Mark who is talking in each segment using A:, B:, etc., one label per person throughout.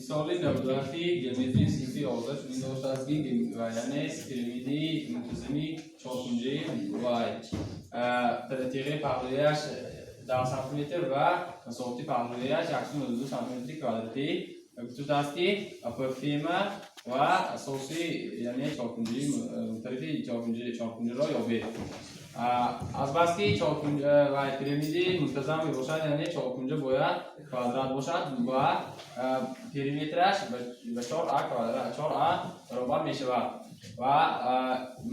A: Мисоли 97 геометрии синфи 11 чунин доштааст, ки ва яъне пирамиди мунтазами чоркунҷаи вай теғи паҳлӯяш 10 сантиметр ва масоҳати паҳлӯяш 192 сантиметри квадратӣ гуфтааст, ки апофема ва асоси, яъне чоркунҷаи тарафи чоркунҷаро ёбед. Азбаски ва пирамиди мунтазам мебошад, яъне чоркунҷа бояд квадрат бошад ва периметраш ба 4 а квадрат, 4 а баробар мешавад ва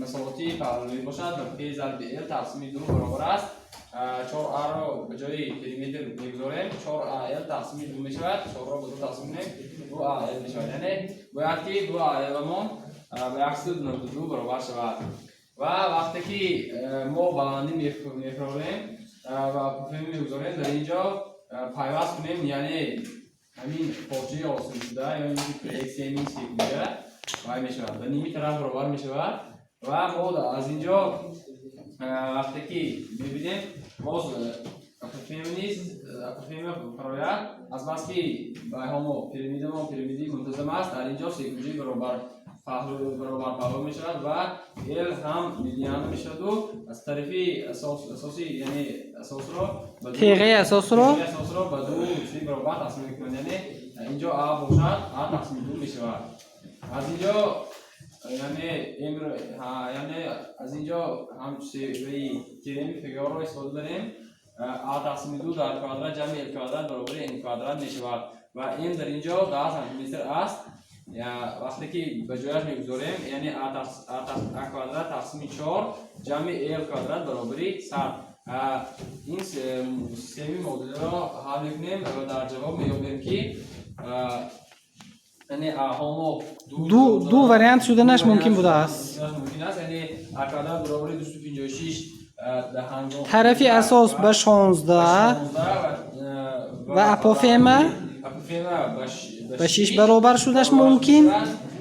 A: масоҳати паҳлӯӣ бошад ба п зарби л тақсими ду баробар аст. 4 а-ро ба ҷои периметр мегузорем, 4 а л тақсими ду мешавад. Чорро ба ду тақсим кунем, 2 а л мешавад. Яъне бояд ки 2 а л-амон ба 192 баробар шавад. Ва вақте ки мо баландӣ мефирорем ва апофема мегузорем, дар ин ҷо пайваст кунем, яъне ҳамин порчаи ҳосилшуда ё ин ки проексияи секунҷа вай мешавад, ба ними тараф баробар мешавад. Ва мо аз ин ҷо вақте ки мебинем, боз апофема низ апофема фарояд. Азбаски вайҳомо пирамидамо пирамиди мунтазам аст, дар ин ҷо секунҷаи баробар паҳлӯ баробар паҳлӯ мешавад ва л ҳам медиана мешаваду аз тарафи асоси, яъне асосро ба
B: Теғаи асосро?
A: Теғаи асосро ба ду чизи баробар тақсим мекунад. Яъне инҷо а бошад, а тақсими ду мешавад. Аз инҷо яъне яъне аз инҷо ҳам шеваи теореми Пифагорро истифода барем. А тақсими ду дар квадрат ҷамъи л квадрат баробари м квадрат мешавад ва м дар инҷо 10 сантиметр аст. Вақте ки ба ҷояш мегузорем, яъне а квадрат тақсими чор ҷамъи л квадрат баробари 100. Ин семи модулиро ҳал мекунем ва дар ҷавоб меёбем, ки яъне аҳомо
B: Ду вариант шуданаш мумкин будааст.
A: Мумкин аст, яъне а квадрат баробари 256 дар ҳангом
B: Тарафи асос ба 16 ва апофема
A: апофема
B: ба 6 баробар шудаш мумкин.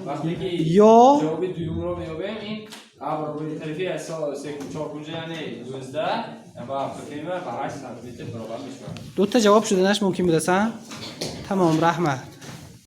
A: Вақте ки
B: ё
A: ҷавоби дуюмро меёбем, ин а баробари тарафи чоркунҷа, яъне 12, ва апофема ба 8 сантиметр баробар мешавад.
B: Дута ҷавоб шуданаш мумкин будааст, а? Тамом, раҳмат.